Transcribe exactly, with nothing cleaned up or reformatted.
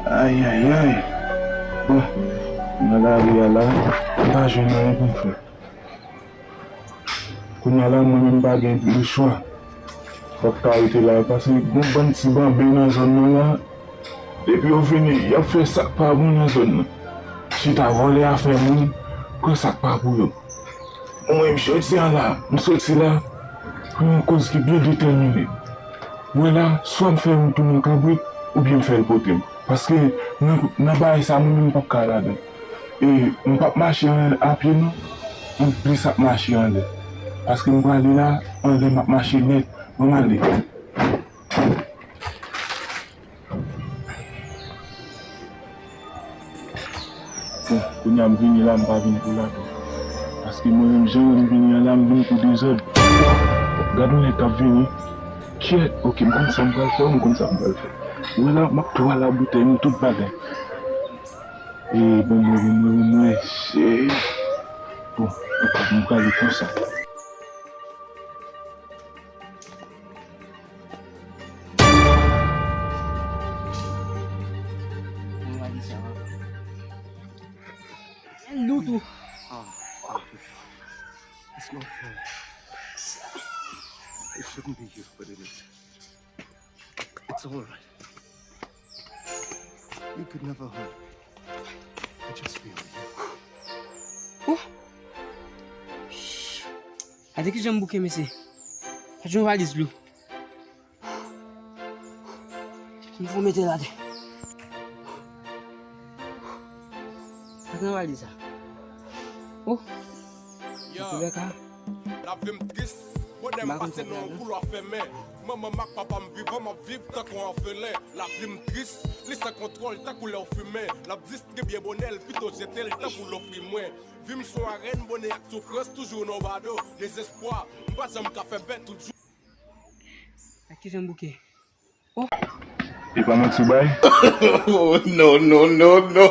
Ayayay. Bon, nan lari a la, m pa jwenn anyen pou m fè. Kounye a la, mwen menm m pa gen lechwa. Fòk ta rete la, paske gon bann ti banben nan zòn nan la. Depi yo vini, y ap fè sa k pa bon nan zòn nan. Chita vòlè afè moun, pran sa k pa pou yo. Mwen menm jodi a la, m soti la pou yon koz ki byen detèmine. Mwen la, swa m fè yon tounen kabrit, oubyen m fè l pote m. Paske nan, nan bagay sa, mwen menm m p ap ka ladan. E m p ap mache an, apye non, m plis ap mache anlè. Paske m prale la, anlè m ap mache nèt. Ban m ale. Bon, kounye a m vini la, m pa vin pou ladan. Paske mwen menm, jan w wè m vini an la, m vin pou dezòd. Gad yon nèg k ap vini. Kyèt, oke, m konn sa m pral fè, m konn sa m pral fè. Ou wè la, m ap tou al a boutèy m, tout bagay. E, bon, mwen, bon, mwen, bon, mwen, se, bon, oke, m prale konsa. Mwen va di sa, papa. L lou tou. Ah, ah. It's not fair. It shouldn't be you, but it is. It's all right. You could never hurt. I just feel you. Wouh! Gade kijan m bouke, mesye. Gade yon valiz lou. M fò mete l atè. Sa k nan valiz sa? Oh! Yo. Lavi m tris, bonè m pase nan yon koulwa fèmen. Manman m ak papa m vivan, m ap viv tankou anfelen. Lavi m tris, li san kontwòl, tankou lè w fimen. L ap distribye bonè l, pito jete l tankou lofri mwen. Vi m s on arèn, bonè ak soufrans, toujou nan bado. Dezespwa, m pa janm ka fè bèt tout jou. Ak kijan m bouke? Oh! E pa manti w bay? Oh, no, no, no, no.